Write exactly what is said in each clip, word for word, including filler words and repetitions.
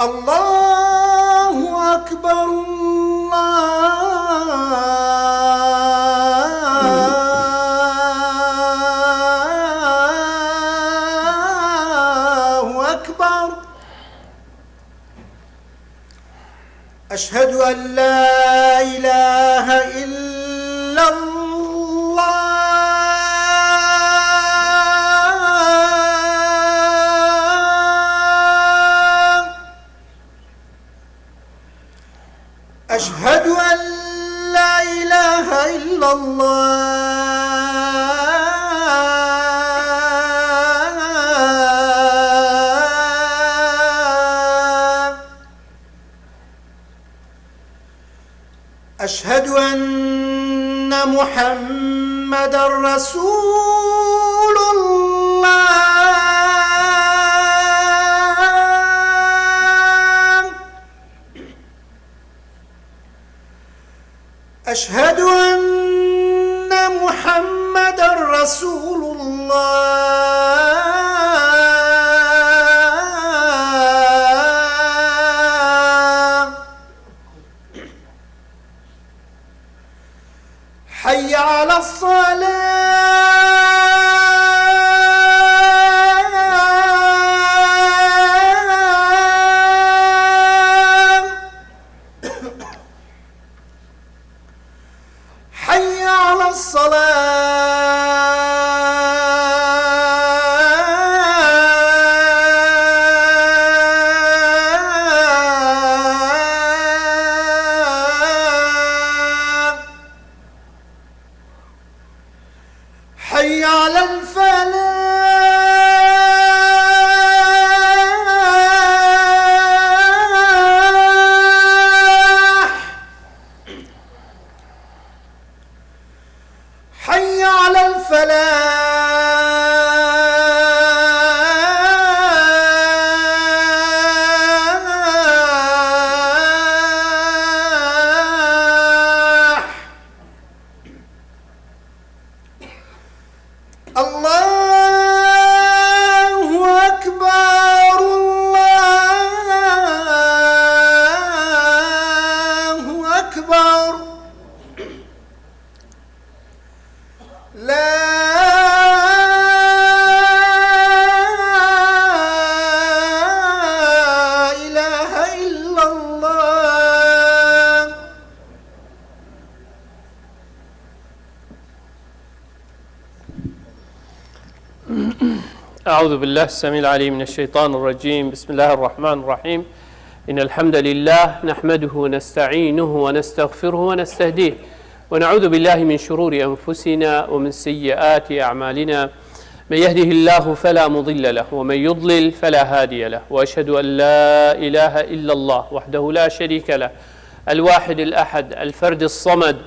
الله أكبر، الله أكبر. أشهد أن لا إله إلا الله. أشهد أن لا إله إلا الله. أشهد أن محمدا رسول الله. أشهد أن محمدا رسول الله. حي على الصلاة. حي على الصلاة. حي على الفلاح. حي على الفلاح. الله أكبر، الله أكبر. لا إله إلا الله. أعوذ بالله السميع العليم من الشيطان الرجيم. بسم الله الرحمن الرحيم. إن الحمد لله نحمده ونستعينه ونستغفره ونستهديه، ونعوذ بالله من شرور أنفسنا ومن سيئات أعمالنا. من يهده الله فلا مضل له، ومن يضلل فلا هادي له، وأشهد أن لا إله إلا الله وحده لا شريك له، الواحد الأحد، الفرد الصمد،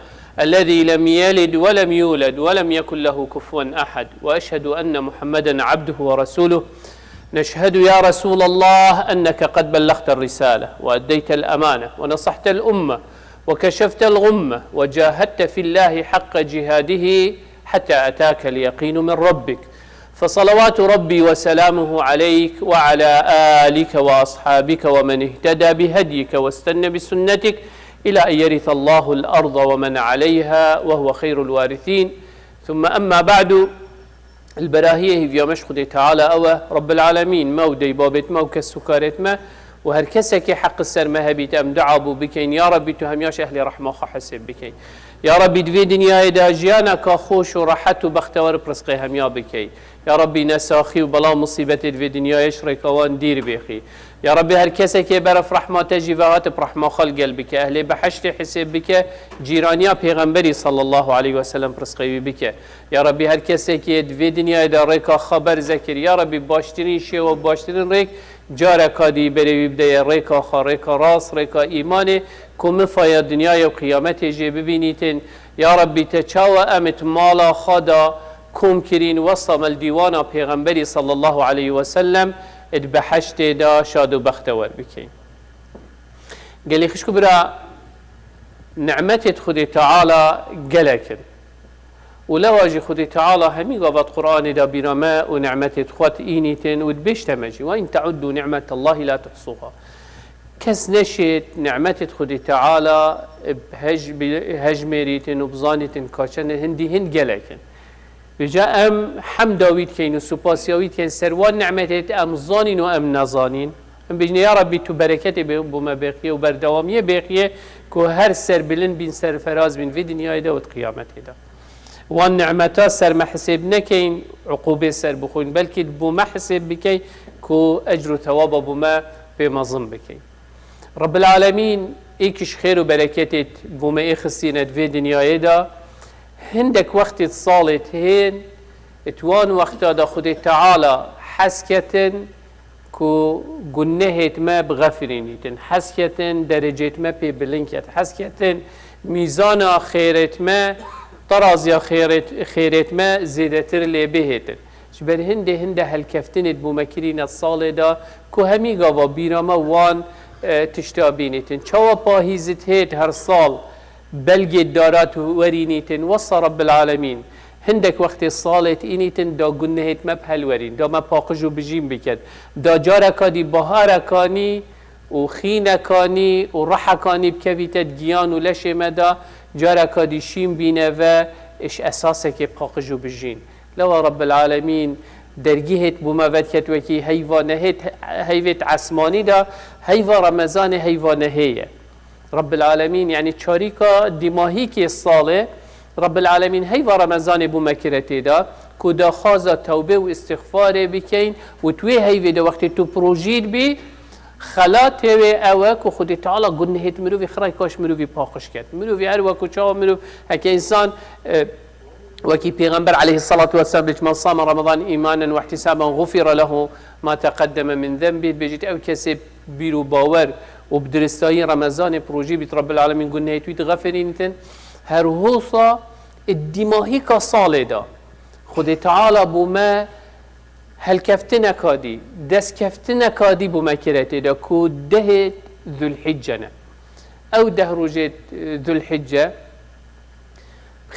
الذي لم يلد ولم يولد ولم يكن له كفوا أحد، وأشهد أن محمدا عبده ورسوله. نشهد يا رسول الله أنك قد بلغت الرسالة وأديت الأمانة ونصحت الأمة وكشفت الغمة وجاهدت في الله حق جهاده حتى أتاك اليقين من ربك، فصلوات ربي وسلامه عليك وعلى آلك وأصحابك ومن اهتدى بهديك واستن بسنتك إلى أن يرث الله الأرض ومن عليها وهو خير الوارثين. ثم أما بعد، البراهية هي في يومش خدي تعالى أوى رب العالمين، ما ودي بابت ما وكسو كارت ما، و هەر کەسێکی حەق سەر مەهەبیت ئەم دوعا بوو بکەین، یا ڕەبی تو هەمیاش ئەهلی ڕەحمە خۆ حەسێب بکەین. یا ڕەبی دوێ دنیایەدا ژیانەکە خۆش و ڕەحەت و بەختەوەر پرسقی هەمیا بکەی. یا ڕەبی نەساخی و بەڵا و مصیبەتێ دوێ دنیایش ڕێکەوان دیر بێخی. یا ڕەبی هەر کەسێکێ بەرەف ڕەحماتە ژیڤاهاتە ڕەحمە خەڵ گەل بکە، ئەهلێ بەحەشتێ حسێب بکە، جیرانیا پێغەمبەری صلی الله علیه وسلم پرسقەوی بکە. یا ڕەبی هەر کەسێکێ دوێ دنیایدا ڕێکا خەبەر زەکر، یا ڕەبی باشترین شێوە و باشترین ڕێک جارە کادی بەرێوی بدەیە ڕێکا خا، ڕێکا ڕاست، ڕێکا ئیمانێ، کو مفایا دنیای و قیامەتێ ژێ ببینیتن. یا ڕەبی تە چاوە ئەمت ماڵا خادا کۆم کرین وەستا مەل دیوانا پێغەمبەری صلی الله علیه وسلم اد بەحەشتێدا شاد و بەختەوەر بکەین. گەلی خشک و برا، نعمەتێت خودی تعالی گەلەکن. و لەواژی خودی تعالی هەمی گاوات قورآانی دا بیرامە و نعمەتێت خوات ئینیتن و دبیشتە مەژی. وإن تعدوا نعمة الله لا تحصوها. Kes neşêt nimetêt Xwedê Teala bi hej-, bi hejmêrîtin û bizanîtin ka çend hindî hind gelek in. Vêca em hemda wî dikeyn û supasiya wî dikeyn ser wan nimetêt em zanîn û em nezanîn. Em bêjin, ya Rabbî, tu bereketê bê-, bo me bêxiye û berdewamiyê bêxiye ku her serbilind bîn, serferaz bîn vê dinyayê de û di qiyametê de. Wan nimeta ser me hisêb nekeyn, uqûbê ser bixwin, belkî bo me hisêb bikeyn ku ecr û thewaba bo me pê mezin bikeyn. Rabbil Alemîn êkî ji xêr û bereketê bo me ê xistîne di vê dinyayê de. Hindek wextê di salê hên, di wan wexta de Xwedê Teala hez ketin ku gunehêt me bixefirînîtin, hez ketin derecêt me pê bilind ket, hez ketin mîzana xêrêt me, teraziya xêrêt, xêrêt me zêdetir lê bihêtin. Ji ber hindê hinde helkeftinêt bo me kirîne salê de ku hemî gava bîra me wan, e, tişta bînîtin. Çawa pahîzit hêt her sal belgê darat werînîtin, wesa Rabbil Alemîn hindek wextê salêt înîtin da gunehêt me bi helwerîn, da me paqij û bijîn biket, da careka dî baharekanî û xînekanî û rehekanî bikevîte di giyan û leşê me de, careka dî şîn bîne ve ji esasekê paqij û bijîn. Lewa Rabbil Alemîn dergîhêt bo me vediket wekî heyva nehêt, heyvêt esmanî de, heyva Remezanê heyva nehê ye. Rabbil Alemîn, yanî çarîka dîmahîkê salê, Rabbil Alemîn heyva Remezanê bo me kire tê de, ku daxwaza tewbê û îstixfarê bikeyn û tu wê heyvê de wextê tu projî dibî, xelatê wê ew e ku Xwedê Teala gunehêt mirovî xirayka ji mirovî paqij ket. Mirovî her weku çawa mirov heke însan, e, Wekî Pêxember aleyhissalatu vesselam bêjît, "Men same Ramadan îmanen ve ihtisaben gufire lehu ma teqeddeme min zenbî." Bêjît, ew kesê bîr û bawer û bi diristayî Remezanê projî bît, Rabbil Alemîn gunehêt wî dixefirînitin. Her hosa ê dîmahîka salê de Xwedê Teala bo me helkeftineka dî, destkeftineka dî bo me kire tê de ku dehê Zulhicce ne. Ew deh rojê, e, Zulhicce,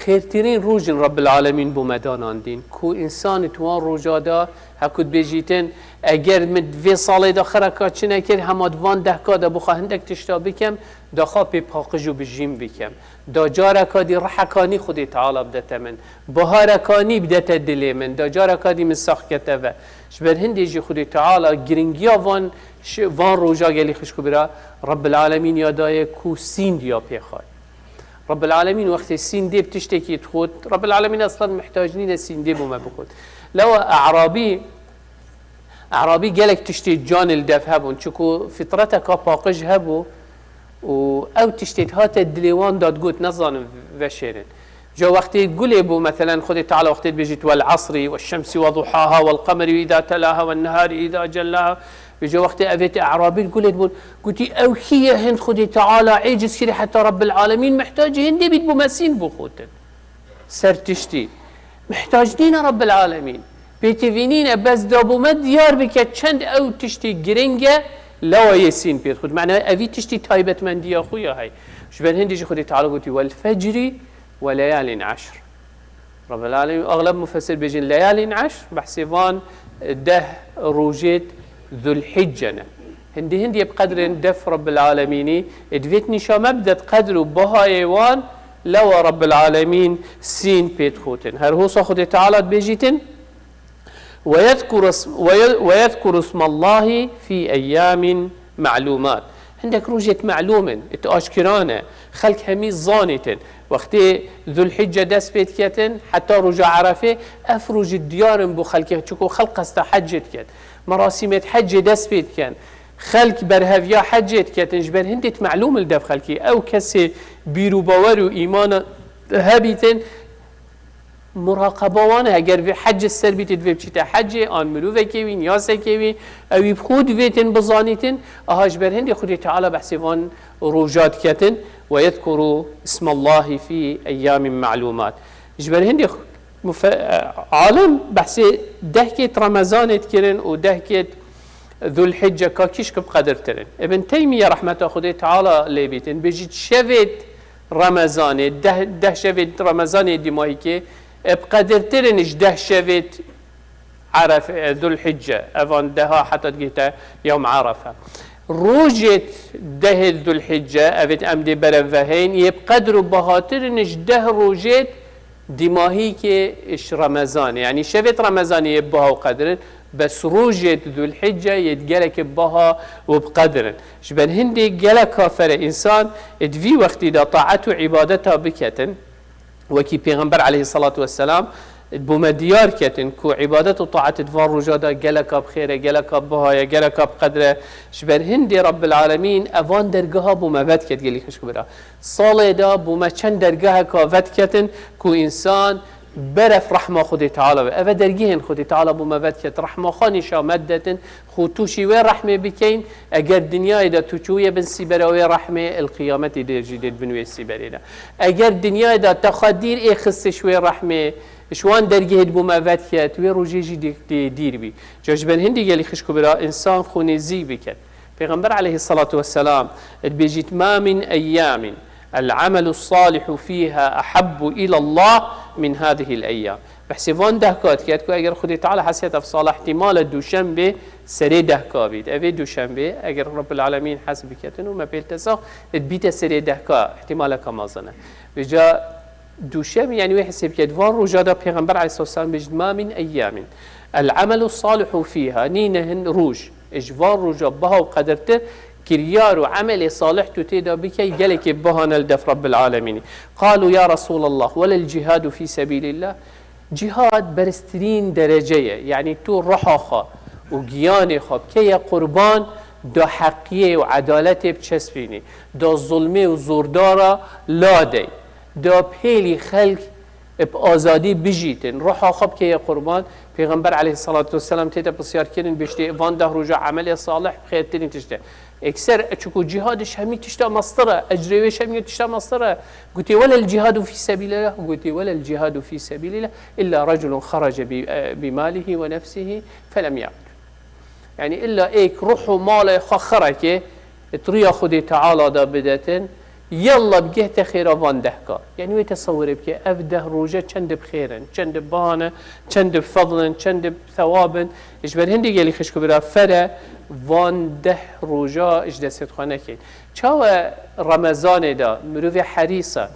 Xêrtirîn roj in Rabbil Alemîn bo me danandîn, ku însan di wan roja de, heku dibêjîtin, eger min di vê salê de xireka çi nekir, hema di van dehka de bixwe hindek tişta bikem, daxwa pê paqij û bijîn bikem. Da careka dî rehekanî Xwedê Teala bidete min. Baharekanî bidete dilê min. Da careka dî min sax kete ve. Ji ber hindê jî Xwedê Teala giringiya van ş-, van roja gelî xişk û bira Rabbil Alemîn ya daye ku sînd ya pê xay. Rabbil Alemîn wextê sîndê bi tiştekî dixwit, Rabbil Alemîn eslan mihtac nîne sîndê bo me bixwit. Lewa E'rabî, E'rabî gelek tiştê canê li dev hebûn, çiku fitreteka paqij hebû û ew tiştê dihate dilê wan da digot, nezanin veşêrin. Ca wextê gulê bû, meselen, Xwedê Teala wextê dibêjît, "Wel asrî, we şemsî we duhaha, wel qemeri îda telaha, we niharî îda cellaha." Vêca wextê evêt E'rabî gulê dibûn, gotî, "Ew kî ye hind Xwedê Teala êciz kirî heta Rabbil Alemîn mihtacî hindê bît bo me sîn bixotin." Ser tiştî. Mihtac nîne Rabbil Alemîn. Pêtivî nîne, bes da bo me diyar bike çend ew tiştî giring e, lewa yê sîn pê dixwit. Mane evî tiştî taybetmendiya xwe ya hey. Ji ber hindî jî Xwedê Teala gotî, "Wel fecrî we leyalîn eşr." Rabbil Alemîn, axleb mufessir bêjin leyalîn eşr, behsê van deh rojêt Zulhicce ne. Hindî hindî bi qedrên def Rabbil Alemînî, ê divêt nîşa me bidet qedr û bahayê wan, lewa Rabbil Alemîn sîn pê dixotin. Her hosa Xwedê Teala dibêjîtin, "Ve yezkuru is-, ve ye-, ve yezkuru ismallahi fî eyyâmin me'lûmât." Hindek rojêt me'lûm in, it aşkira ne. Xelk hemî zanîtin. Wextê Zulhicce dest pê diketin, heta roja Erefê, ev rojî diyar in bo xelkê, çiku xelk qesta hecê diket. Merasîmêt hecê dest pê diken. Xelk berheviya hecê diketin, ji ber hindê me'lûm li dev xelkî. Ew kesê bîr û bawer û îmana hebîtin, muraqeba wan e. Eger vê hecê ser bîtî, divê biçîte hecê, an mirovekê wî, niyasekê wî, ew wî bi xwe divêtin bizanîtin, aha ji ber hindê Xwedê Teala behsê van roja diketin, "Ve yezkuru ismallahi fî eyyâmin me'lûmât." Ji ber hindê Mufe-, alim behsê dehkêt Remezanê dikirin û dehkêt Zulhicce ka kîşk bi qedirtir in. Ibn Teymiye rehmeta Xwedê Teala lê bîtin, bêjît şevêt Remezanê, deh, deh şevêt Remezanê dîmahîkê, e, bi qedirtir in ji deh şevêt Erefe, e, Zulhicce, evan deha heta digihte Yewm Erefe. Rojêt dehê Zulhicce, evêt em dê berev ve heyîn, yê bi qedr û bahatir in ji deh rojêt dîmahîkê ji Remezanê. Yanî şevêt Remezanê yê bi baha û qedir in, bes rojêt Zulhicce yê gelekê bi baha û bi qedir in. Ji ber hindê geleka fere însan di vî wextî de taet û îbadeta biketin. Wekî Pêxember aleyhissalatu vesselam bo me diyar ketin ku îbadet û taet di van roja de geleka bi xêr e, geleka bi biha ye, geleka bi qedr e. Ji ber hindê Rabbil Alemîn evan dergeha bo me vedket gelî xişk bira. Salê de bo me çend dergeheka vedketin ku însan beref rehma Xwedê Teala be. Eve dergehên Xwedê Teala bo me vedket. Rehma xwe nîşa me detin. Xwe tûşî wê rehmê bikeyin, eger dinyayê de tu çûye bin sîbera wê rehmê, el qiyametê de jî dê bin wê sîberê de. Eger dinyayê de te xwe dîr ê xistî ji wê rehmê, ji wan dergehê bo me vedket, wê rojê jî dê, dê dîr bî. Ca ji ber hindî gelî xişk û bira, însan xwe nêzî biket. Pêxember aleyhissalatu vesselam dibêjît, "Ma min eyyamin el amelu salihu fiha ahabbu ilallah min hadihil eyyam." Behsê van dehka diket ku eger Xwedê Teala hesiyet ev sala ihtimale duşembê serê dehka bît. Evê duşembê eger Rabbil Alemîn hes biketin û me pêl tesax, dibîte serê dehka, ihtimaleka mezin e. Vêca duşem, yanî wê hesê biket. Van roja de Pêxember aleyhisselam bêjit, "Ma min eyyamin el amelu salihu fiha." Nîne hin roj ji van roja baha û qedirtir kiryar û emelê salih tu tê de bikey, gelekê bihane li def Rabbil Alemînî. Qalu ya Resulallah, welel cihadu fî sebîlillah. Cihad beriztirîn derece ye. Yanî tu ruha xwe û giyanê xwe bikeye qurban, da heqiyê û edaletê biçespînî, da zulmê û zordara ladey, da pêlî xelk bi azadî bijîtin, ruha xwe bikeye qurban. Pêxember aleyhissalatu vesselam tête pisyarkirin, bêjtê, van deh roja emelê salih xêrtirîn tişt e. Ekser, çiku cihad ji hemî tişta mestir e, ecrê wê ji hemî tişta mestir e. Gotê, "Welel cihadu fî sebîlillah." Gotê, "Welel cihadu fî sebîlillah, illa reculun xarace bi, e, bi malihi ve nefsihi felem ya'ud." Yanî illa êk ruh û malê xwe xireke, di riya Xwedê Teala de bidetin, yalla bigehte xêra van dehka. Yanî wê tesewirê bike, ev deh roje çend bi xêr in, çend bi bihan e, çend bi fedl in, çend bi thewab in. Ji ber hindê gelî xişk û bira fere van deh roja ji destê xwe nekin. Çawa Remezanê de mirovê herîs e?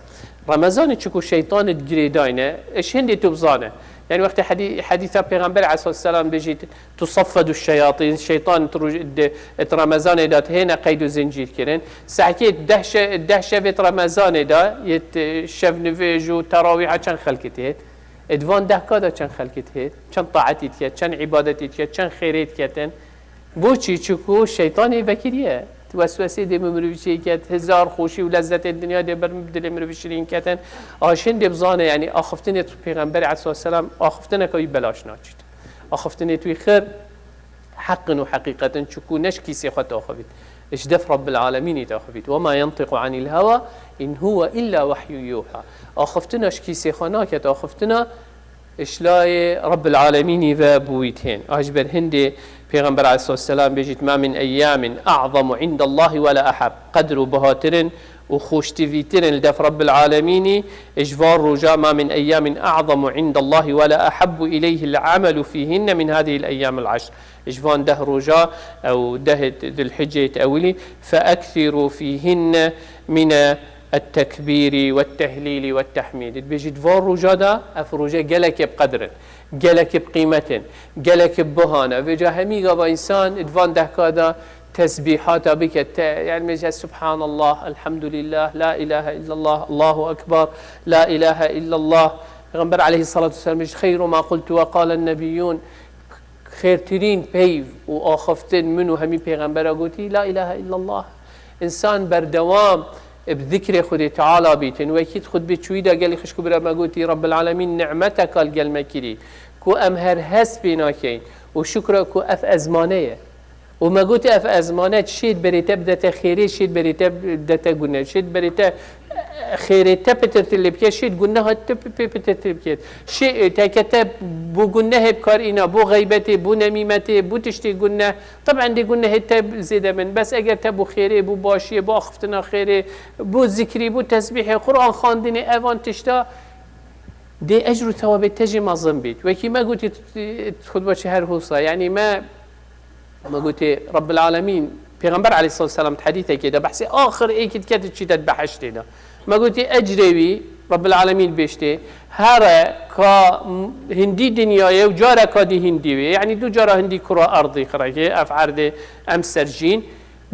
Remezanê çiku şeytan di girêdayne, ji hindê tu bizane. Yanî wextê hedî-, hedîsa Pêxember aleyhisselam bêjît, "Tusaffedu şeyatîn", şeytan di roj-, di, di Remezanê de dihêne qeyd û zincîr kirin. Sehkê deh şe-, deh şevê di Remezanê de, yê di şev nivêj û terawîha çend xelkê dihêt? Ê di van dehka de çend xelkê dihêt? Çend taetî diket, çend îbadetî diket, çend xêrê diketin? Boçî? Çiku şeytanê vekiriye. Weswesê dê mirovî çêket, hizar xweşî û lezzetên dinya dê ber dilê mirovî şirîn ketin. A ji hindê bizane, yanî axiftinê tu Pêxemberê aleyhisselam axiftineke wî belaş naçît. Axiftinê tu wî xir heq in û heqîqet in, çiku ne ji kîsê xwe taxivît. Ji def Rabbil Alemînî taxivît. "Ve ma yentiqu anil hewa in huve illa wehyu yuha." Axiftina ji kîsê xwe naket, axiftina ji layê Rabbil Alemînî ve bûyî tên. A ji ber hindê Pêxember aleyhisselam bêjît, "Ma min eyyamin a'zamu indallahi ve la ahab." Qedr û bihatirin û xweştivîtirin li def Rabbil Alemînî ji van roja, "Ma min eyyamin a'zamu indallahi ve la ahabbu ileyhil amelu fihinne min hadihil eyyamil eşr." Ji van deh roja ew dehê Zilhicê ewilî, "Fe eksiru fihinne mine et-tekbîrî ve-t-tehlîlî ve-t-tehmîdî." Dibêjî, di van roja de ev roje gelekê bi qedir in, gelekê bi qîmet in, gelekê bi bihan e. Vêca hemî gava însan di van dehka de tesbîhata bike, te-, yanî mêje Subhanallah, Elhamdulillah, La ilahe illallah, Allahu Ekber, La ilahe illallah. Pêxember aleyhissalatu vesselam bêjî, "Xeyru ma qultu ve qalen nebiyyûn." Xêrtirîn peyv û axiftin min û hemî pêxembera gotî, "La ilahe illallah." Însan berdewam bi zikrê Xwedê Teala bîtin. Wekî di xutbê çûyî de gelî xişk û bira me gotî, Rabbil Alemîn nimeteka li gel me kirî, ku em her hest pê nakeyin û şukra ku ev ezmane ye. Û me gotî, ev ezmane şêd berê te bidete xêrê, şêd berê te bidete gune, şêd berê te xêrê te pitirtir lê bike, şêd guneha te pê pitirtir biket. Şê-, teke te bo gunehê bi kar îna, bo xeybetê, bo nemîmetê, bo tiştê guneh. Teben dê gunehê te zêde bin. Bes eger te bo xêrê, bo başiyê, bo axiftina xêrê, bo zikrî, bo tesbîhê, Quran xwendinê, evan tişta, dê ecr û thewabê te jî mezin bît. Wekî me gotî, xutba çi her hosa. Yanî me Me gotê, Rabbil Alemîn, Pêxember aleyhissalatu vesselam di hedîsekê de behsê axir êkî dike diçîte di behiştê de. Me gotî ecrê wî, Rabbil Alemîn bêştê, here ka m-, hindî dinyayê û careka dî hindî wê. Yanî du cara hindî kura erdî xireke, ev erdê em ser jîn.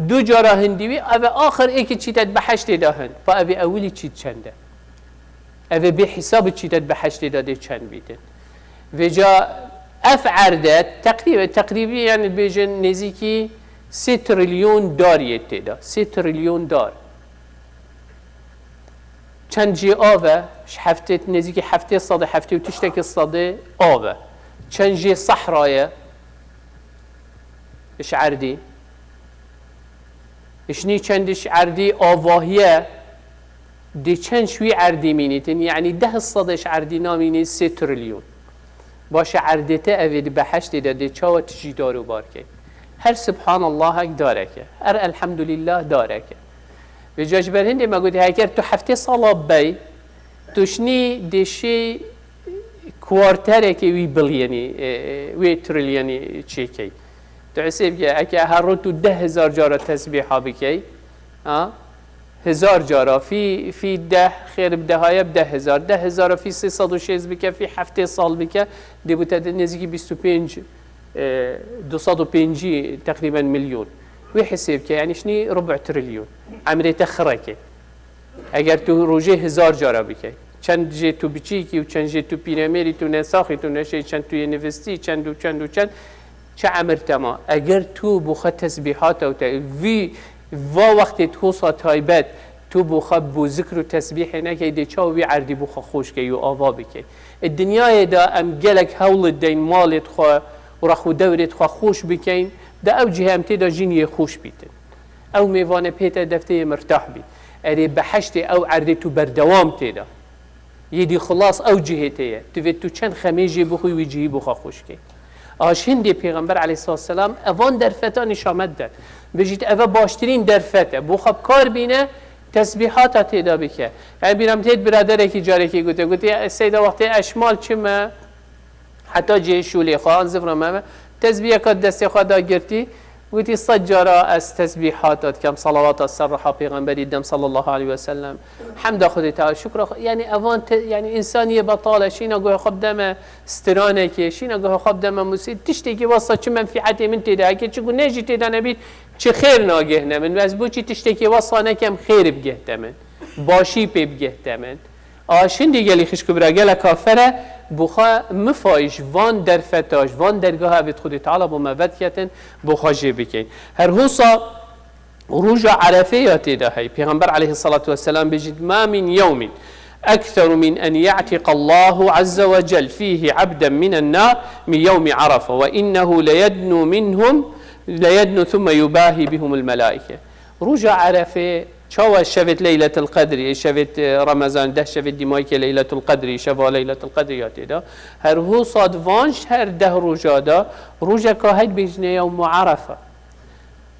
Du cara hindî wî, ev e axir êkî çîte di behiştê de hin. Pa ev ê ewilî çît çend e? Ev ê bê hesabî çîte di behiştê de dê çend bîtin? Vêca ev erde teqrîbe, teqrîbî, yanî bêjin nêzîkî sê trilyon dar yê tê de. Sê trilyon dar. Çend jê av e? Ji heftê, nêzîkî heftê sedê, heftê û tiştekî sedê av e. Çend jê sehra ye? Ji erdî. Ji nî çend ji erdî avahiye, dê çend ji wî erdî mînîtin? Yanî deh sedê ji erdî namînî sê trilyon. Baş e, erdê te ev ê di behiştê de dê çawa tijî dar û bar key? Her subhanallahek darek e. Her elhamdulillah darek e. Vêca ji ber hindê me gotî, heger tu heftê sala bey, tu ji nî dê şê kuarterekê wî bilyenî, e, e, wê trilyenî çêkey. Tu hesê bike, eke her roj tu deh hezar cara tesbîha bikey, ha? Hezar cara, fî, fî deh, xêr bi dehaye bi deh hezar. Deh hezara fî sê sed û şêst bike, fî heftê sal bike, dê bû te de nêzîkî bîst û pênc, e, du sed û pêncî teqrîben milyon. Wê hesê bike, yanî şinî rubu trilyon. Emrê te xireke. Eger tu rojê hezar cara bikey, çend jê tu biçîkî û çend jê tu pîremêrî, tu nesaxî, tu neşey, çend tu yê nivistî, çend û çend û çend, çi emir te ma? Eger tu bo xwe tesbîhata û te vî, va wextê tu hosa taybet, tu bo xwe bo zikr û tesbîhê nekey, dê çawa wî erdî bo xwe xweş key û ava bikey? Di dinyayê de em gelek hewl deyn malê xwe û rex û dewrê xwe xweş bikeyn, de ew cihê em tê de jîn yê xweş bîtin. Ew mêvanê pê te defteyê mirtah bî. Erê behiştê ew erdê tu berdewam tê de. Yê dî xilas ew cihê te ye. Tu vê tu çend xemê jê bixwî wî cihî bo xwe xweş kê. A ji hindê Pêxember aleyhissalatu vesselam evan derfeta nîşa me dide. Bêjît eve baştirîn derfet e. Bo xwe bi kar bîne, tesbîhata tê de bike. Yanî bîra min tê biraderekî carekî gote, gote, "Seyda wextê ez ji mal çime, heta cihê şûlê xwe, an zifra me me, tesbîheka destê xwe da girtî, gotî, sed cara ez tesbîhata dikem, salawata ser ruha pêxemberî dem sallallahu aleyhi ve sellem. Hemda Xwedê Teala, şukra Xwe-, yanî evan te, yanî însaniyê betal e, şîna guhê xwe bideme stranekê, şîna guhê xwe bideme musî, tiştekî wesa çi menfîetê min tê de heke, çi guneh jî tê de nebît, çi xêr nagihne min. Ez boçî tiştekî wesa nekem, xêr bigihte min, başî pê bigihte min." A şindî gelî xişk û bira gelek kafir e, bo xwe mifayî ji van derfeta, ji van dergeha evêt Xwedê Teala bo me vediketin, bo xwe jê bikeyn. Her hosa roja Erefê ya tê de hey. Pêxember aleyhissalatu vesselam bêjît, "Ma min yewmin ektheru min en ye'tiqa Allahu azze ve cel fihi abden minen nar min yewmi Arafa ve innehu leyednu minhum, leyednu thumme yubahi bihumul melaike." Roja Erefê, çawa şevêt Leyletil Qedrî, şevêt, e, Remezan, deh şevêt dîmayî ke Leyletul Qedrî, şeva Leyletil Qedrî ya tê de. Her hosa di van her deh roja de, rojeka hey dibêjine yewmu Arefe.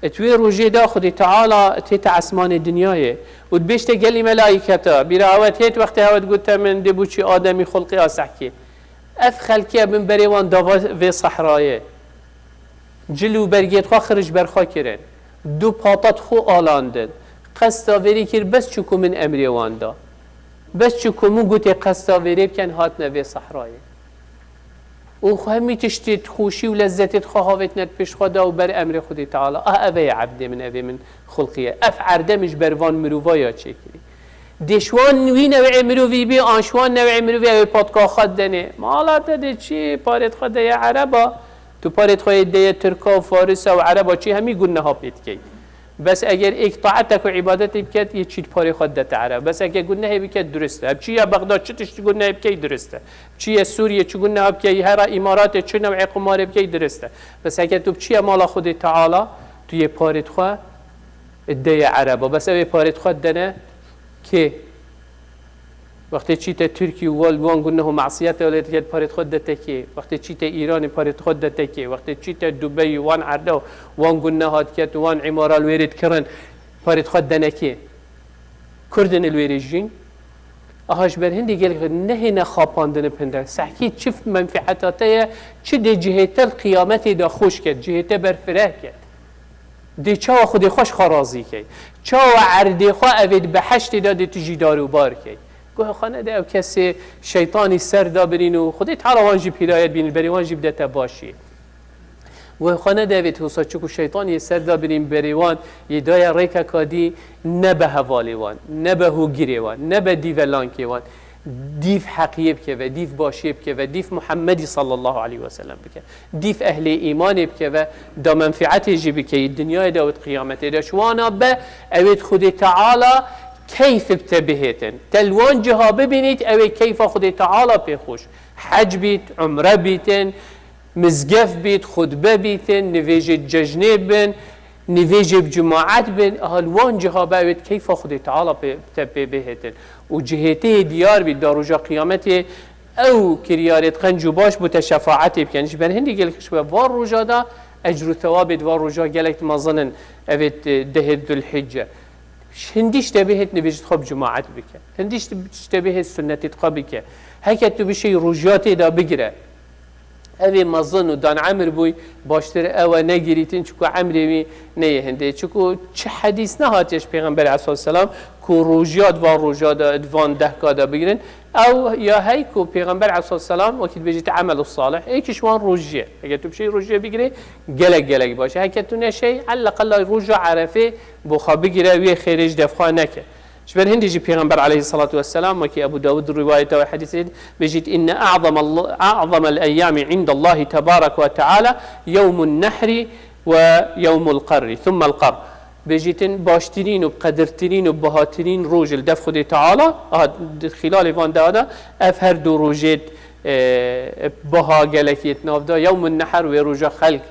Et wê rojê de Xwedê Teala tête esmanê dinyayê. Û dibêjte gelî melaîketa, bîra hewet hêt wextê hewet gote min, dê bû çi Ademî xulqê a sehkê. Ev xelkê min berê wan dava vê sehrayê. Cil û bergê xwe xirij ber xwe kirin. Du pata xwe alandin. Qesta vêrê kir bes çi ku min emrê wan da. Bes çi ku min gotê qesta vêrê bikin hatine vê sehrayê. Û xwe hemî tiştê xweşî û lezzetê xwe havêtine pêş xwe da û ber emrê Xwedê Teala. Ah, ev e ebdê min, ev ê min xulqiye. Ev erde min ji ber van mirova ya çêkirî. Dê ji wan wî newê mirovî bî, an ji wan newê mirovî ew ê patka xwe denê. Mala te dê çi, parêt xwe deye ereba. Tu parêt xwe yê deye tirka û farisa û ereba çi hemî gunneha pê dikey. Bes eger êk taetek û îbadetê biket, yê çît parê xwe didete ereb. Bes eger gunehê biket, durist e. Bi çi ya Bexda çi tişt gunehê bikey, durist e. Bi çi ya Sûriye çi guneha bikey, hera Îmaratê çi newê qumarê bikey, durist e. Bes eger tu bi çi ya mala Xwedê Teala, tu yê parêt xwe dideye ereba. Bes ew ê parêt xwe didene kê? Wextê çîte Tirkî û wal wan guneh û masiyete lê diket parêt xwe dete kê? Wextê çîte Îranê parêt xwe dete kê? Wextê çîte Dubey û wan erda û wan guneha diket û wan îmara li wêrê dikirin parêt xwe dene kê? Kurdin li wêrê jîn. Aha ji ber hindê gelek nehêne xapandin bi hinde. Sehkî çi menfîeta te ye, çi dê cihê te li qiyametê de xweş ket, cihê te berfireh ket. Dê çawa Xwedê xwe ji xwe razî key? Çawa erdê xwe evê di behiştê de dê tu jî dar û bar key? Guhê xwe nede ew kesê şeytanî ser da birîn û Xwedê Teala wan jî pîrayet bîn, berê wan jî bidete başiyê. Guhê xwe nede evê wisa, çiku şeytanî yê ser da birîn berê wan yê daye rêkeka dî, ne be hevalê wan, ne be hûgirê wan, ne be dîve lankê wan. Dîv heqiyê bikeve, dîv başiyê bikeve, dîv Muhammedî sallallahu aleyhi ve sellem bike. Dîv ehlê îmanê bikeve, da menfietê jî bikeyî, dinyayê de û di qiyametê de. Ji wana be, ewêt Xwedê Teala keyf bi te bihêtin. Te li wan ciha bibînît, ewê keyfa Xwedê Teala pê xweş. Hec bît, umre bîtin, mizgef bît, xutbe bîtin, nivêjê cejnê bin, nivêjê bi cemaet bin, aha li wan ciha be ewêt keyfa Xwedê Teala pê, te pê bihêtin. Û cihêtê diyar bît, da roja qiyametê ew kiryarêt qenc û baş bo te şefaetê bikin. Ji ber hindî gelek xişbe van roja da ecr û thewabê di van roja gelek mezin in. Evêt, e, dehê Dulhicce. Hindî ji te bihêt nivêjit xwe bi cemaet bike. Hindî ji te bihêt sunnetêt xwe bike. Heke tu bişêy roja tê da bigire. Evê mezin û dan emir bûy, baştir ew e negirîtin, çiku emrê wî neyê hindê. Çiku çi hedîs nehatiye ji Pêxember aleyhisselam ku rojiya di van roja de, di van dehka de bigirin. Ew ya hey ku Pêxember aleyhisselam wekî dibêjî te emelu salih, êk ji wan rojiyê. Eger tu bişêy rojiyê bigirê, gelek gelek baş e. Heke tu neşey, elleqella roja Erefê bo xwe bigire, wê xêrê ji def xwe neke. Ji ber hindî jî Pêxember aleyhisselatu vesselam, wekî Ebu Dawud rîwayeta wê hedîsê dibêjît, inne a'zama, a'zama el-eyyami indallahi tebarek ve teala yewmun nehri ve yewmul qarri, thummel qar. Bêjîtin baştirîn û qedirtirîn û bihatirîn roj li def Xwedê Teala, aha, di xîlalê van daha de ev her du rojêt, e, biha gelekiyêt nav da, yewmun nehr wê roja xelk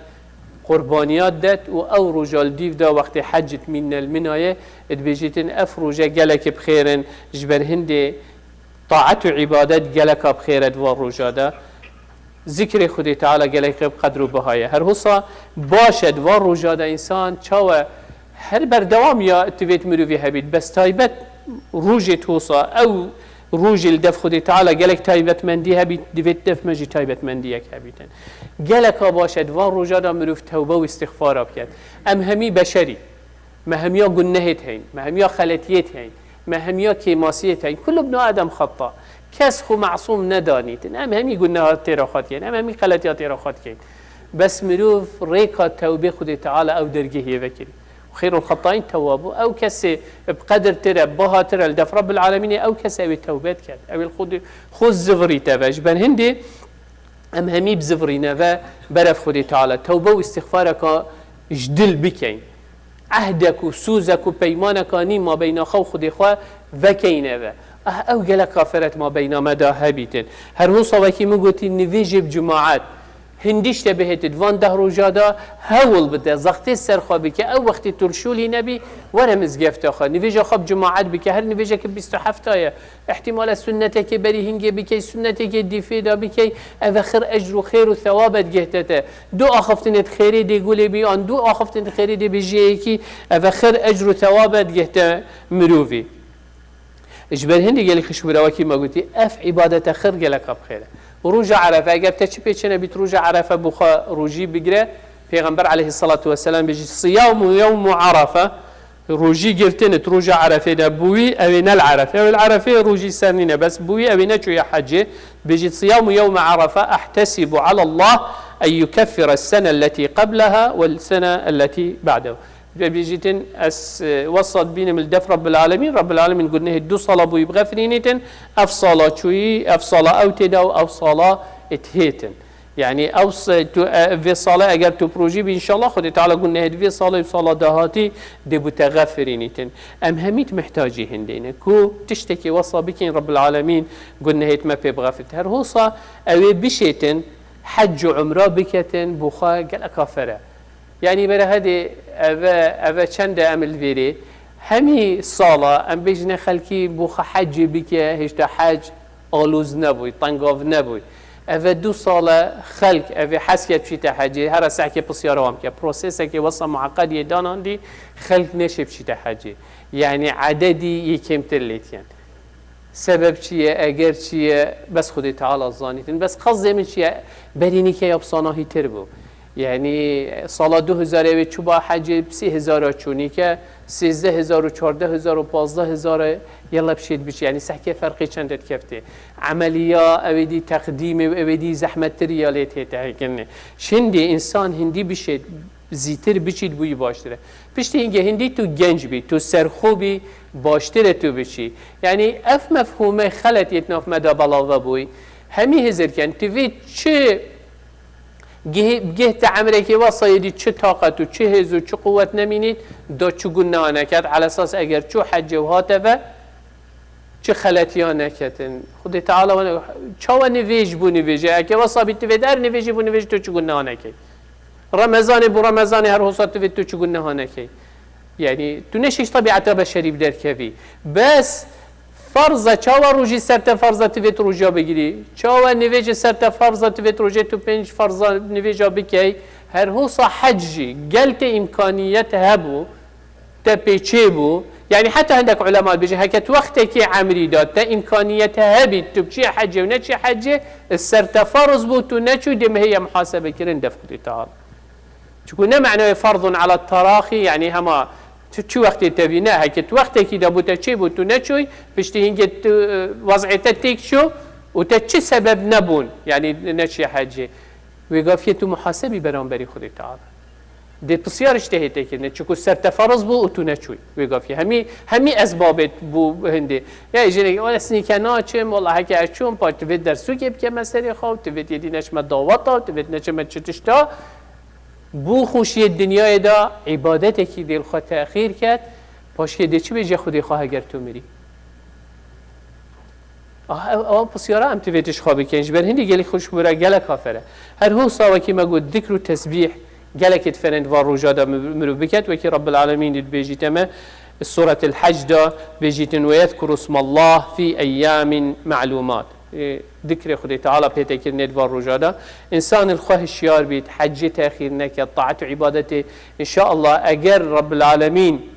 qurbaniya det û ew roja li dîv de wextê hec it mînne li minaye, dibêjîtin ev roje gelekî bi xêr in, ji ber hindê taet û îbadet geleka bi xêr e di van roja de. Zikrê Xwedê Teala gelek bi qedr û biha ye. Her hosa baş e di van roja de însan çawe her berdewam ya divêt mirovî hebît. Bes taybet rojê hosa ew rojê li def Xwedê Teala gelek taybetmendî hebît, divêt def me jî taybetmendiyek hebîtin. Geleka baş e di van roja de mirov tewbe û îstixfara biket. Em hemî beşerî. Me hemiya gunehêt heyn, me hemiya xeletiyêt heyn, me hemiya kêmasiyêt heyn. Kullu bnu Adem xetta. Kes xwe masûm nedanîtin. Em hemî guneha têra xwe dikeyn, em hemî xeletiya têra xwe dikeyn. Bes mirov rêka tewbê Xwedê Teala ew dergehiyê vekirî. Xêrul xettaîn tewwabû. Ew kesê bi qedir tire, biha tire li def Rabbil Alemînê, ew kes ew ê tewbe diket. Ew ê li Xwedê, xwe zivirîte ve. Ji ber hindê em hemî bizivirîne ve berev Xwedê Teala. Tewbe û îstixfareka ji dil bikeyn. Ehdek û sûzek û peymaneka nî mabeyna xwe û Xwedê xwe vekeyne ve. Ah, ew gelek kaferet mabeyna me de hebîtin. Her hosa wekî min gotî, nivêjê bi cemaet. Hindî ji te bihêtit, van deh roja de hewl bide, zextê ser xwe bike, ew wextê tu li şolî nebî, were mizgefta xwe, nivêja xwe bi cemaet bike, her nivêjeke bîst û heft ye. Îhtîmal e sunnetekê berî hingê bikey, sunnetekê dîfê de bikey, ev e xir ecr û xêr û thewabet gehte te. Du axiftinêt xêrê dê gulê bî, an du axiftinêt xêrê dê bê jê yekî, ev e xir ecr û thewabet gehte mirovî. Ji ber hindê gelî xişbûra wekî me gotî, ev îbadete xir geleka bi xêr e. Û roja Erefe, eger te çi pê çêne bît roja Erefe bi xwe rojî bigire, Pêxember aleyhisselatu vesselam bêjî, siyamu yewmu Erefe, rojî girtin it roja Erefê de bûyî, ew ê ne li Erefê. Ew ê li Erefê rojî ser nîne, bes bûyî, ew ê neçûye hecê. Bêjît, siyamu yewme Erefe, ehtesibu alallah en yukeffire sene elletî qebleha ve sene elletî ba'dehu. Bêjîtin, ez, e, wesa dibînim li def Rabbil Alemîn, Rabbil Alemîn gunehê du sala bûyî bixefirînîtin, ev sala çûyî, ev sala ew tê de û ev sala it hêtin. Yani ew se-, tu, e, vê sala eger tu projî bî, înşallah Xwedê Teala gunehê di vê salê û sala dahatî dê bi te xefirînîtin. Em hemî di mihtacî hindê ne. Ku tiştekî wesa bikên Rabbil Alemîn gunehêt me pê bixefirît. Her hosa ew ê bişêtin, hec û umra biketin, bo xwe geleka fere. Yani berehedê eve, eve çend e em li vêrê. Hemî sala em bêjine xelkî bo xwe hecê bike, hêşta hec, alûz nebûy, tengav nebûy. Ev e du sal e xelk ev ê hez ke biçîte hecê, here sehkê pisyara wan bike. Prosesekê wesa mueqediyê danandî xelk neşê biçîte hecê. Yani ededî yê kêmtir lêtiyen. Sebeb çi ye, eger çi ye, bes Xwedê Teala zanîtin. Bes qezdê min çi ye, berî nîke ya bi sanahîtir bû. Yanî sala du hezarê wê çûba hecê sê hezara çûnîke, sêzdeh hezar û çardeh hezar û pazdeh hezar e, yella bişêt biçî. Yanî sehkê ferqê çend e dikeftê. Emeliya ew ê dî teqdîmê û ew ê dî zehmettir ya lê tête hekirinê. Şindî însan hindî bişêt zîtir biçît bûyî baştir e. Piştî hingê hindî tu genc bî, tu serxo bî, baştir e tu biçî. Yanî ev mefhûmê xelet yê di nav me de belav vebûyî. Hemî hizir ken, tu vê çi Gih-, gih te emrekê wesa yê dî çi taqet û çi hêz û çi quwet nemînît, da çi guneha neket. Elesas eger çû hecê û hate ve, çi xeletiya neketin. Xwedê Teala wana, çawa nivêj bû nivêjê. Eke wesa bî tivê der nivêjî bû nivêjî tu çi guneha nekey. Remezanê bû Remezanê her hosa tivê tu çi guneha nekey. Yanî tu neşîş tebiata beşerî bi derkevî. Bes Ferz e, çawa rojî ser te ferz e, tu vêt roja bigirî? Çawa nivêjê ser te ferz e, tu vêt rojê tu pênc ferza nivêja bikey? Her hosa hec jî, gel te îmkaniyet hebû, te pê çêbû. Yanî heta hindek ulema dibêjin, heke tu wextekî emrî de te îmkaniyet hebît, tu biçî hecê û neçî hecê, ser te ferz bû, tu neçû, dê mihê ye muhasebekirin dev Xwedê Teala. Çunku ne manayê ferdun ala teraxî, yanî hema tu çi wextê tevî ne, heke tu wextekî de bû te çêbû tu neçûy, piştî hingê tu, e, wez'ê te têk çû û te çi sebeb nebûn, yanî neçî hecê. Wê gafiyê tu muhasebî beramberî Xwedê Teala. Dê pisyar ji te hê tê kirinê, çunku ser te ferz bû û tu neçûy. Wê gafiyê hemî, hemî ezbabê bû hindê. Ya jinekê, "Wele ez nîke naçim, wela heke ez çûm, pa tu vêt dersûkê bikeme serê xwe û tu vêt yê dî neçime daweta û tu vêt neçime çi tişta." Bû xweşiyê dinyayê de îbadetekî dê li xwe texîr ket, paşkê dê çi bêje Xwedê xwe heger tu mirî? Ah, ew, ew pisyara em tivê tişt xwe bikin. Ji ber hindî gelî xweş bûra gelek afere. Her hosa wekî me got zikr û tesbîh gelekê diferên di van roja de mi-, mirov biket. Wekî Rabbil Alemîn dibêjîte me, Suretil Hec de bêjîtin, "Ve yezkuru smallah fî eyyamin ma'lumat." Ê, dikrê Xwedê Teala pêtekirinê di van roja de. Însan li xwe hişyar bît, hecê texîr neke, taet û îbadetê. Înşaallah, eger Rabbil Alemîn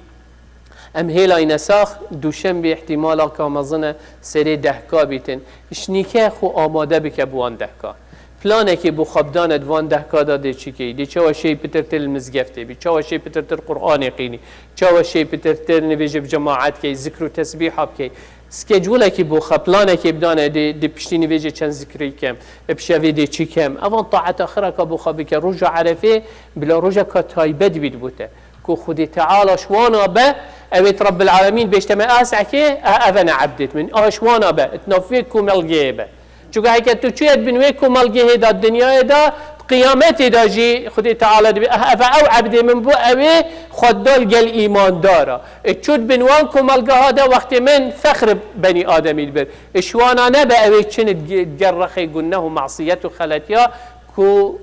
em hêlayne sax, duşenbê îhtîmala ka mezin e serê dehka bîtin. Ji nîke xwe amade bike bi wan dehka. Planekê bo xwe bidane di van dehka de dê çi key. Dê çawa şêy pitirtir li mizgeftê bî, çawa şêy pitirtir Qur'anê qînî, çawa şêy pitirtir nivêjê bi cemaet key, zikr û tesbîha bikey. Schedulekî bo xwe, planekê bidane, dê, dê piştî nivêjê çend zikrî kem, e, pişevê dê çi kem. Evan taeta xiraka bo xwe bike. Roja Erefê bila rojeka taybet bît bo te. Ku Xwedê Teala ji wana be, ew ê Rabbil Alemîn bêjte me, "A sekê, e, ev e ne ebdêt min." A ji wana be, di nav vê komelgehê be. Çunku heke tu çûyet bin wê komelgehê de, dinyayê de, qiyametê de jî Xwedê Teala dibê, "Ah, ev e ew ebdê min bû, ew ê xwe dal gel îmandara." E, çût bin wan komelgeha de wextê min fexr benî Ademî dibir. E, ji wana nebe ew ê çin di ge-, ger rexê guneh û masiyet û xeletiya ku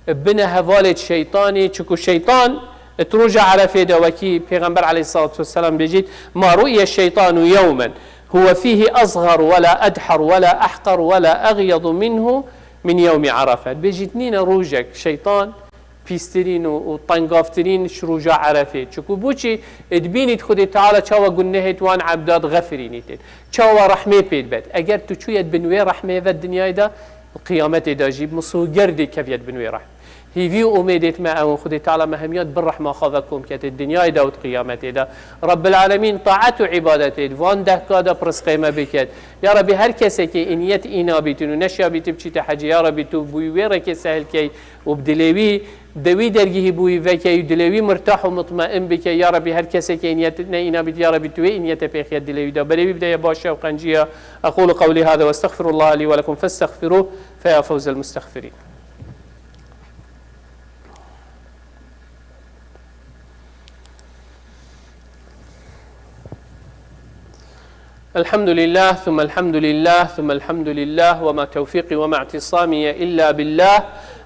bine hevalê şeytanî, çunku şeytan di roja Erefê de wekî Pêxember aleyhissalatu vesselam bêjît, "Ma ru'iye şeytanu yewmen huve fîhî azgar ve la edhar ve la ahqar ve la aghyadu minhu min yewmi Arafe." Bêjît, nîne rojek şeytan pîstirîn û, û tengavtirîn ji roja Erefê. Çunku bo çi? Dibînît Xwedê Teala çawa gunehê wan ebda dixefirînîtin. Çawa rehmê pê dibet. Eger tu çûyet bin wê rehmê ve dinyayê de, qiyametê de jî misoger dê keviyet bin wê rehm. Hîvî û umêdêt me ew in, Xwedê Teala me hemiya di bin rehma xwe ve kom kete, dinyayê de û di qiyametê de. Rabbil Alemîn taet û îbadetê di van dehka de pirisqê me biket. Ya Rebî, her kesekê îniyet îna bîtin û neşya bîtin biçîte hecê, ya Rebî, tu bûyî wê rêkê sehil key û bi dilê wî di wî dergehî bûyî vekey û dilê wî mirtah û mutmein bikey. Ya Rebî, her kesekê îniyet ne îna bît, ya Rebî, tu wê îniyete pêxiye dilê wî de. Berê wî bideye baş e û qenciya. أقول قولي هذا وأستغفر الله لي ولكم فاستغفروه فيا فوز المستغفرين. الحمد لله، ثم الحمد لله، ثم الحمد لله، وما توفيقي وما اعتصامي إلا بالله،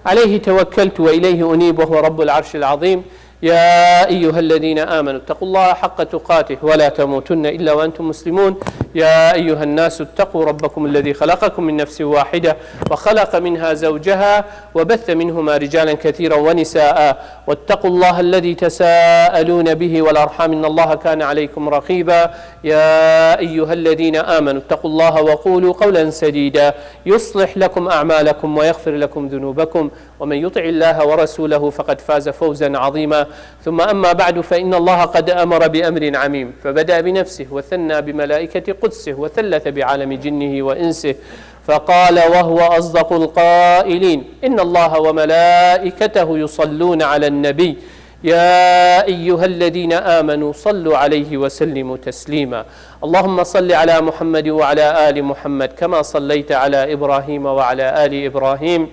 عليه توكلت وإليه أنيب، وهو رب العرش العظيم. يا أيها الذين آمنوا اتقوا الله حق تقاته ولا تموتن إلا وأنتم مسلمون. يا أيها الناس اتقوا ربكم الذي خلقكم من نفس واحدة وخلق منها زوجها وبث منهما رجالا كثيرا ونساء واتقوا الله الذي تساءلون به والأرحام إن الله كان عليكم رقيبا. يا أيها الذين آمنوا اتقوا الله وقولوا قولا سديدا يصلح لكم أعمالكم ويغفر لكم ذنوبكم ومن يطع الله ورسوله فقد فاز فوزا عظيما. ثم أما بعد، فإن الله قد أمر بأمر عميم، فبدأ بنفسه وثنى بملائكة قدسه وثلث بعالم جنه وإنسه، فقال وهو أصدق القائلين: إن الله وملائكته يصلون على النبي، يا أيها الذين آمنوا صلوا عليه وسلموا تسليما. اللهم صل على محمد وعلى آل محمد كما صليت على إبراهيم وعلى آل إبراهيم،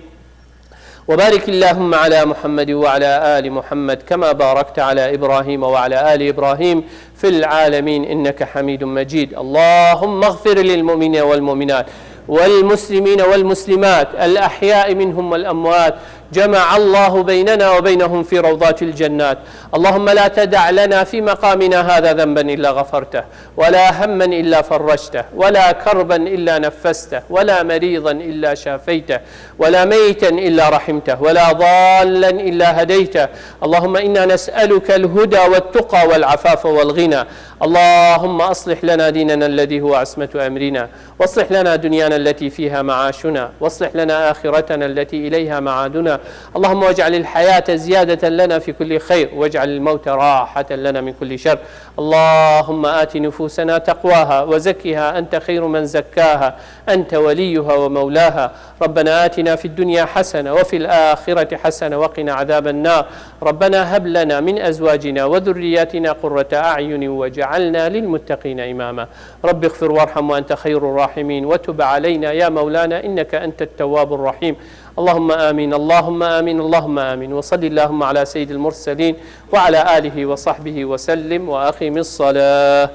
وبارك اللهم على محمد وعلى آل محمد كما باركت على إبراهيم وعلى آل إبراهيم في العالمين إنك حميد مجيد. اللهم اغفر للمؤمنين والمؤمنات والمسلمين والمسلمات الأحياء منهم والأموات، جمع الله بيننا وبينهم في روضات الجنات. اللهم لا تدع لنا في مقامنا هذا ذنبا إلا غفرته، ولا هما إلا فرجته، ولا كربا إلا نفسته، ولا مريضا إلا شافيته، ولا ميتا إلا رحمته، ولا ضالا إلا هديته. اللهم إنا نسألك الهدى والتقى والعفاف والغنى. اللهم أصلح لنا ديننا الذي هو عصمة أمرنا، واصلح لنا دنيانا التي فيها معاشنا، واصلح لنا آخرتنا التي إليها معادنا. اللهم واجعل الحياة زيادة لنا في كل خير، واجعل الموت راحة لنا من كل شر. اللهم آت نفوسنا تقواها وزكها أنت خير من زكاها أنت وليها ومولاها. ربنا آتنا في الدنيا حسنة وفي الآخرة حسنة وقنا عذاب النار. ربنا هب لنا من أزواجنا وذرياتنا قرة أعين واجعلنا للمتقين إماما. رب اغفر وارحم وأنت خير الراحمين وتب علينا يا مولانا إنك أنت التواب الرحيم. اللهم آمين، اللهم آمين، اللهم آمين. وصل اللهم على سيد المرسلين وعلى آله وصحبه وسلم وأقم الصلاة.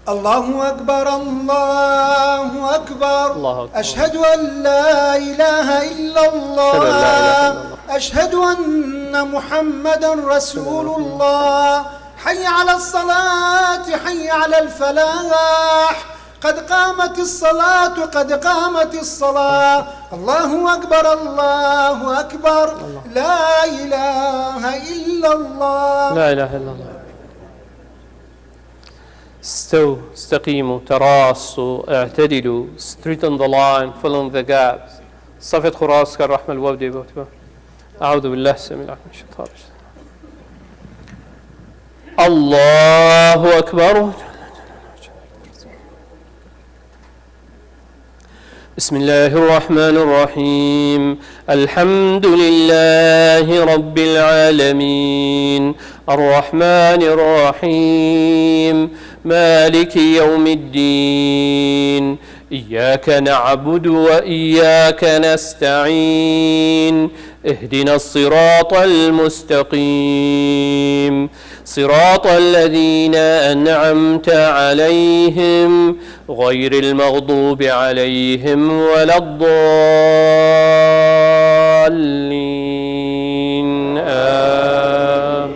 الله أكبر، الله أكبر. الله أكبر. أشهد أن لا إله إلا الله. أشهد أن لا إله إلا الله. أشهد أن محمدا رسول الله. حي على الصلاة، حي على الفلاح. قد قامت الصلاة، قد قامت الصلاة. الله أكبر، الله أكبر. الله. لا إله إلا الله. لا إله إلا الله. استووا، استقيموا، تراصوا، اعتدلوا، straighten the line, fill in the gaps. صفت خراس كالرحمة الوودي بوتبا. أعوذ بالله السميع العليم من الشيطان الرجيم. الله أكبر. بسم الله الرحمن الرحيم. الحمد لله رب العالمين. الرحمن الرحيم. مالك يوم الدين. إياك نعبد وإياك نستعين. اهدنا الصراط المستقيم. صراط الذين أنعمت عليهم غير المغضوب عليهم ولا الضالين. آمين.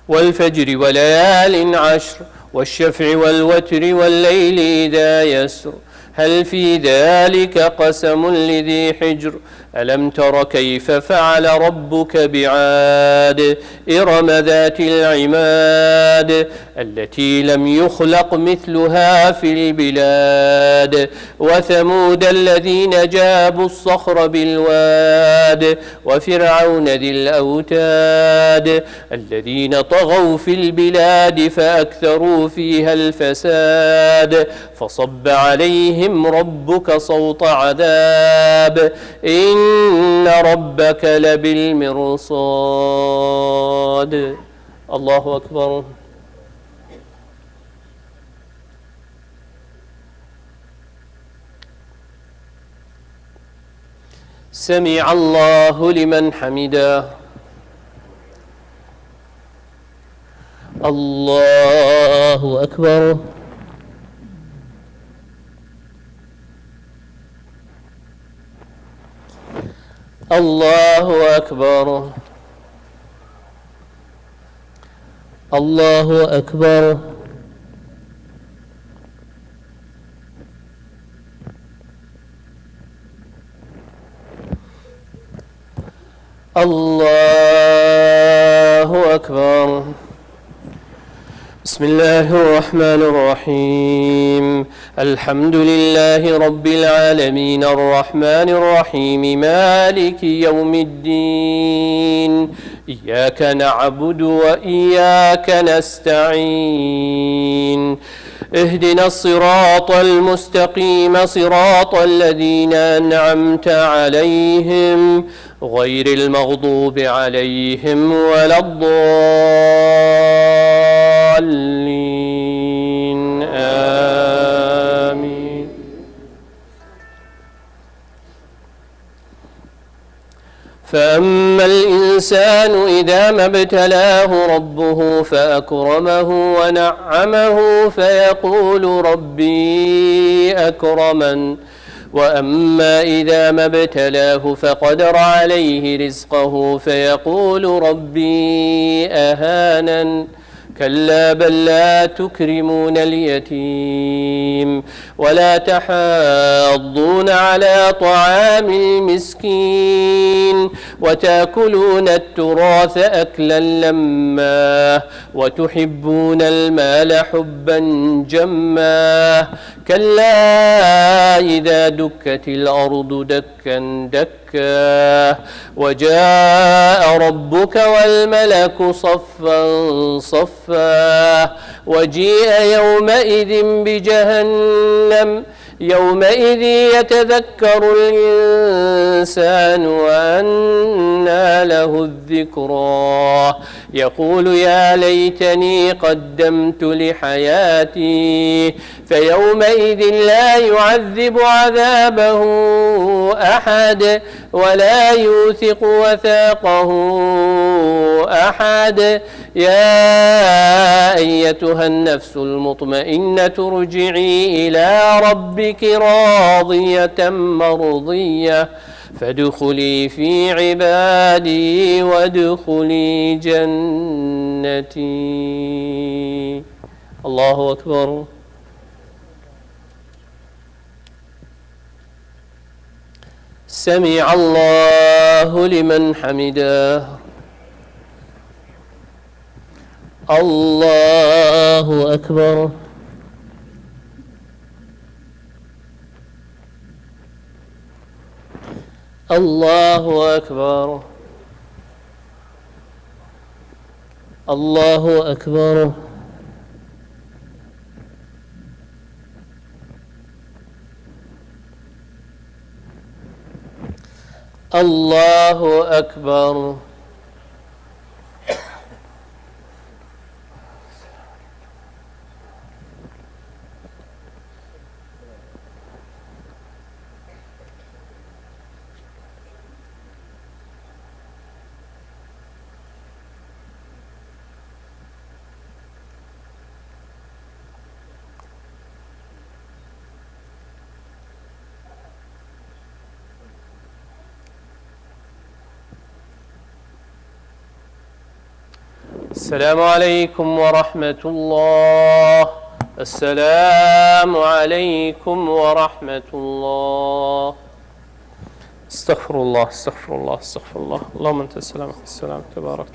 والفجر وليال عشر، والشفع والوتر والليل إذا يسر، هل في ذلك قسم لذي حجر، ألم تر كيف فعل ربك بعاد، إرم ذات العماد، التي لم يخلق مثلها في البلاد، وثمود الذين جابوا الصخر بالواد، وفرعون ذي الأوتاد، الذين طغوا في البلاد فأكثروا فيها الفساد، فصب عليهم ربك سوط عذاب، إن ربك لبالمرصاد. الله أكبر. سمع الله لمن حمده. الله أكبر. الله أكبر. الله أكبر. الله أكبر. بسم الله الرحمن الرحيم. الحمد لله رب العالمين، الرحمن الرحيم، مالك يوم الدين. إياك نعبد وإياك نستعين. اهدنا الصراط المستقيم، صراط الذين أنعمت عليهم، غير المغضوب عليهم ولا الضالين. آمين. فأما الإنسان إذا ما ابتلاه ربه فأكرمه ونعمه فيقول ربي أكرمن. وأما إذا ما ابتلاه فقدر عليه رزقه فيقول ربي أهانن. كلا بل لا تكرمون اليتيم ولا تحاضون على طعام المسكين وتأكلون التراث أكلا لما وتحبون المال حبا جما. كلا إذا دكت الأرض دكا دكا وجاء ربك والملك صفا صفا وجيء يومئذ بجهنم يومئذ يتذكر الإنسان وأنى له الذكرى يقول يا ليتني قدمت لحياتي فيومئذ لا يعذب عذابه أحد ولا يوثق وثاقه أحد. يا أيتها النفس المطمئنة ارجعي إلى ربك راضية مرضية فادخلي في عبادي وادخلي جنتي. الله أكبر. سمع الله لمن حمده. الله أكبر. الله أكبر. الله أكبر. الله أكبر. السلام عليكم ورحمة الله. السلام عليكم ورحمة الله. استغفر الله، استغفر الله، استغفر الله. اللهم أنت السلام، السلام تبارك.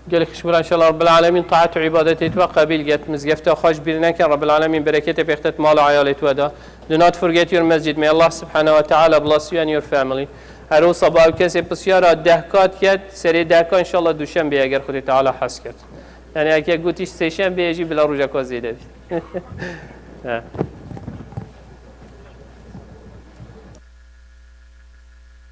Gelek şibira inşallah Rabbil Alemin taat û îbadetê te qebîl get. Mizgefta xwe ji bîr neke, Rabbil Alemin bereketê pêxtet mal û eyalê te da. Do not forget your masjid. May Allah subhanahu wa ta'ala bless you and your family. Her wisa ba ew kesê pisyara deh kat ket, serê deh ka inşallah duşenbê eger Xwedê Teala hez ket. Yani eke gotiş sêşenbê jî bila rojeka zêde bî. He.